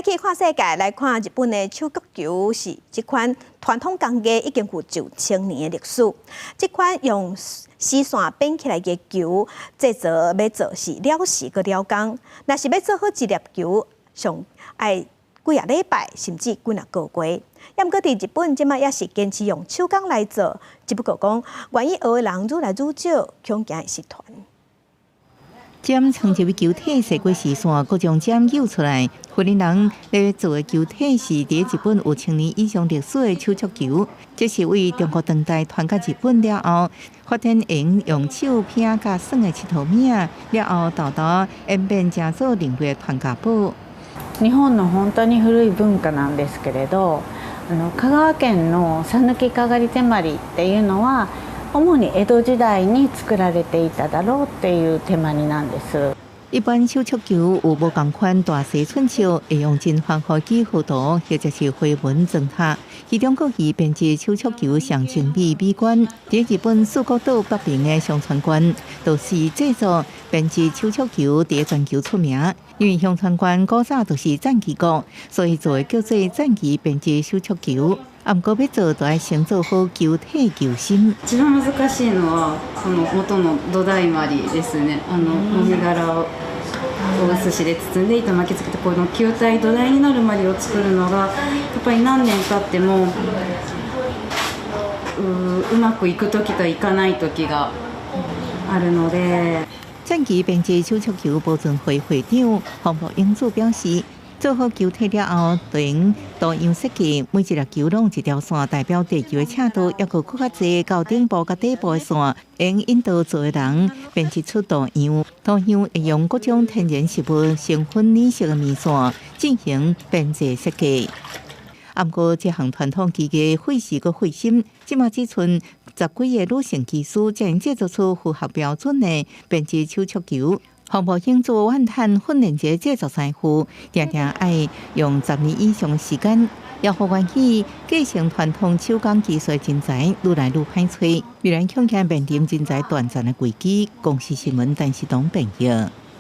去看世界，來看日本的手鞠球是這款傳統工藝已經有上千年的歷史。這款用絲線編起來的球，製作欲做是了時閣了工。若是欲做好一粒球，上愛幾仔禮拜，甚至幾若個月。毋過佇日本，這馬也是堅持用手工來做，只不過講願意學的人愈來愈少，恐驚會失傳。針穿入球體，踅過絲線，閣將針揪出來。雲林人咧做的球體是佇日本有千年以上歷史的手鞠球，這是為中國當代傳到日本了後，發展用用手拼佮耍的𨑨迌物仔，了後沓沓演變成做另類的傳家寶。日本の本当に古い文化なんですけれど、香川県の讃岐かがり手まりっていうのは、主に江戸時代に作られていただろうっていう手まりなんです。一般手鞠球有無仝款大細寸尺，會用真繁複幾何圖或者是花紋裝貼。其中閣以編織手鞠球上精美美觀。佇日本四國島北邊的香川縣，就是製作編織手鞠球佇全球出名。因為香川縣古早就是讚岐國，所以做的叫做讚岐編織手鞠球。啊，毋過欲做，就愛先做好球體球心。一番難しいのはこの元の土台まりですね。もみ殻を薄紙で包んで糸巻きつけて、この球体土台になるまりを作るのが、やっぱり何年経ってもうまくいく時といかない時があるので。讚岐編織手鞠球保存會會長方木英子表示，做好球體了後，就用圖樣設計，每一粒球攏有一條線代表地球的赤道，抑閣閣較濟到頂部佮底部的線，用引導做的人編織出圖樣。圖樣會用各種天然食物成分染色的棉線進行編織設計。啊，毋過這項傳統技藝費時閣費心，這馬只賰十幾个女性技師，才能製作出符合標準的編織手鞠球。方木英子怨嘆訓練這個製作師傅，定定愛用10年以上的時間，也予願意繼承傳統手工技術的人才愈來愈歹揣，未來恐驚面臨人才斷層的危機。公視新聞陳世東編譯。